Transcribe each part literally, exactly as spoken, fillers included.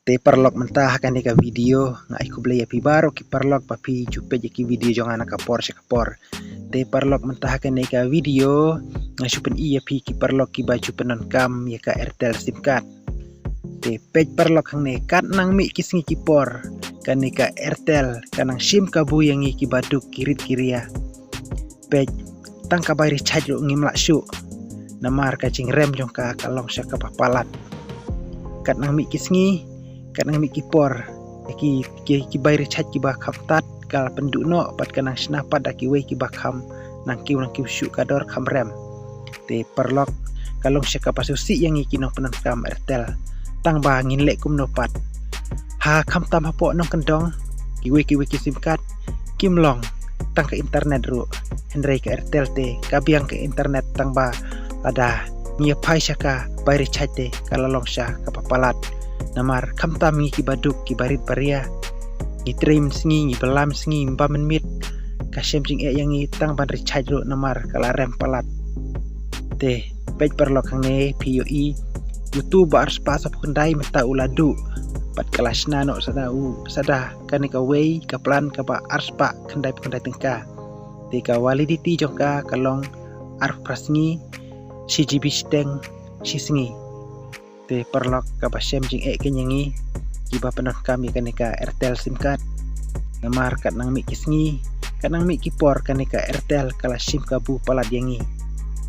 Te paralok mynta ha kane ka video nga ai khublei ïa phi baroh ki paralok ba phi ju peit ïa ki video jong nga na ka por sha ka por. Te paralok mynta ha kane ka video nga shu pyni ïa phi ki paralok kiba ju pyndonkam ïa ka Airtel sim card. Te peit paralok hangne, katba nang mih ki sngi ki por kane ka Airtel ka nang shim kabu ïa ngi kiba duk ki rit ki ria. Peit, tang ka bai recharge ruh ngim lah shuh. Namar ka jingrem jong ka ka long sha kaba palat. Katba nang mih ki sngi, katba nang mih ki por, ïa ki, ki, ki bai recharge kiba kham tad ka la pynduh noh bad ka nang shna pat da kiwei kiba kham nang kiew nang kiew shuh, ka dor kham rem. Te paralok, ka long sha kaba sngewsih ïa ngi ki nongpyndonkam Airtel. Tang ba ngin leh kumno pat. Ha khamtam hapoh nongkyndong, kiwei kiwei ki sim card kim long tang ka internet ruh. Hynrei ka Airtel te ka biang ka internet, tang ba lada ngi ïa phai sha ka bai recharge te ka la long sha kaba palat. Namar khamtam ngi kiba duk kiba rit ba ria, ngi trei mynsngi, ngi bylla mynsngi, ngi bam mynmiet, ka shem jingeh ïa ngi tang ban recharge ruh namar ka la rem palat. Te peit paralok hangne, phi ïohi, utu ba arspah saphew khyndai mynta u la duh bad ka la shna noh sa da u, sa da kane kawei ka plan kaba arspah khyndaiphew khyndai tyngka. Te ka validity jong ka ka long arphew phra sngi, shi GB shiteng shi sngi. Te paralok, kaba shem jingeh kein ïa ngi kiba pyndonkam ïa kane ka Airtel sim card. Namar katba nang mih ki sngi, katba nang mih ki por, kane ka Airtel ka la shim kabu palat ïa ngi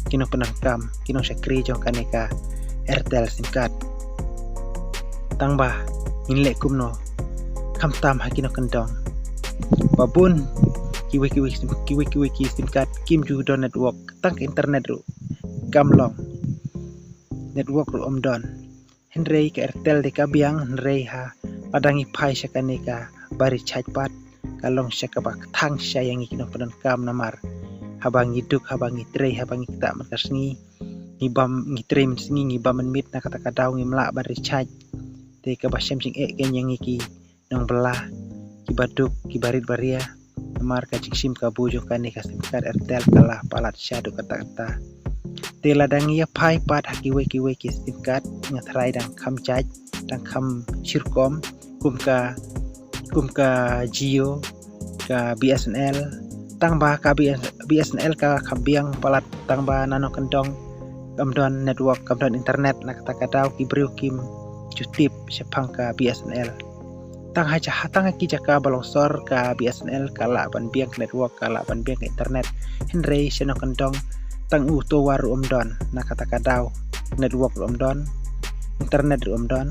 ki nongpyndonkam, ki nongshakri jong kane ka Airtel sim card. Tang ba ngin leh kumno, khamtam ha ki nongkyndong ba bun kiwei kiwei sim, kiwei kiwei ki sim card kim ju don network, tang ka internet ruh kam long, network ruh ym don. Hynrei ka Airtel te ka biang, hynrei ha lada ngi phai sha kane ka bai recharge pat, ka long sha kaba kthang shisha ïa ngi ki nongpyndonkam namar haba ngi duk, haba ngi trei, haba ngi ktah man ka sngi, ngi bam, ngi trei mynsngi, ngi bam mynmiet, na kata ka daw ngim lah ban recharge. Te kaba shem jingeh kein ïa ngi ki nongbylla kiba duk kiba rit ba ria. Namar ka jingshim kabu jong kane ka sim card Airtel ka la palat shaduh katta katta. Te lada ngi ïa phai pat ha kiwei kiwei ki sim card, nga tharai dang kham jait, dang kham shi rukom, kum ka, kum ka Jio, ka BSNL. Tang ba ka BSNL ka kham biang palat, tang ba na nongkyndong kam don network, kam don internet, na kata ka daw ki briew kim ju tip shaphang ka BSNL. Tang ha jaka, tang ha ki jaka ba longsor ka BSNL ka lah ban biang network, ka lah ban biang internet. Hynrei sha nongkyndong tang u tower ruh ym don, na kata ka daw network ruh ym don, internet ruh ym don.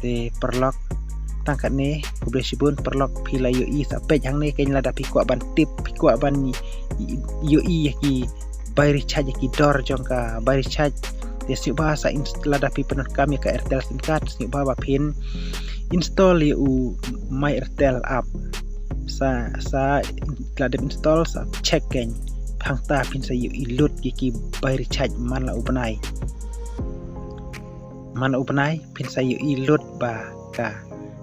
Te paralok, tang katne, khublei shibun paralok, phi la ïohi, sa peit hangne kein lada phi kwah ban tip, phi kwah ban ïohi ïa ki bai recharge, ïa ki dor jong ka bai recharge. Te sngewbha sa inst-, lada phi pyndonkam ïa ka Airtel sim card, sngewbha ba phin install ïa u My Airtel app. Sa, sa lada phi install, sa check kein, hangta phin sa ïohi lut ïa ki bai recharge man la u bnai. Man la u bnai phin sa ïohi lut ba ka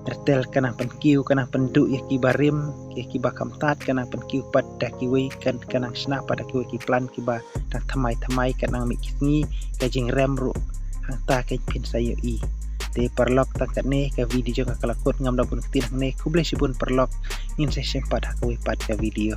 Airtel ka nang pynkiew, ka nang pynduh ïa ki barim, ïa ki ba kham tad, ka nang pynkiew pat da kiwei, ka, ka nang shna pat da kiwei ki plan kiba dang thymmai thymmai, katba nang mih ki sngi ka jingrem ruh. Hangta kein phin sa ïohi. Te paralok, tang katne ka video jong nga ka la kut, ngam da bun ktien hangne. Khublei shibun paralok, ngin sa ïashem pat ha kawei pat ka video.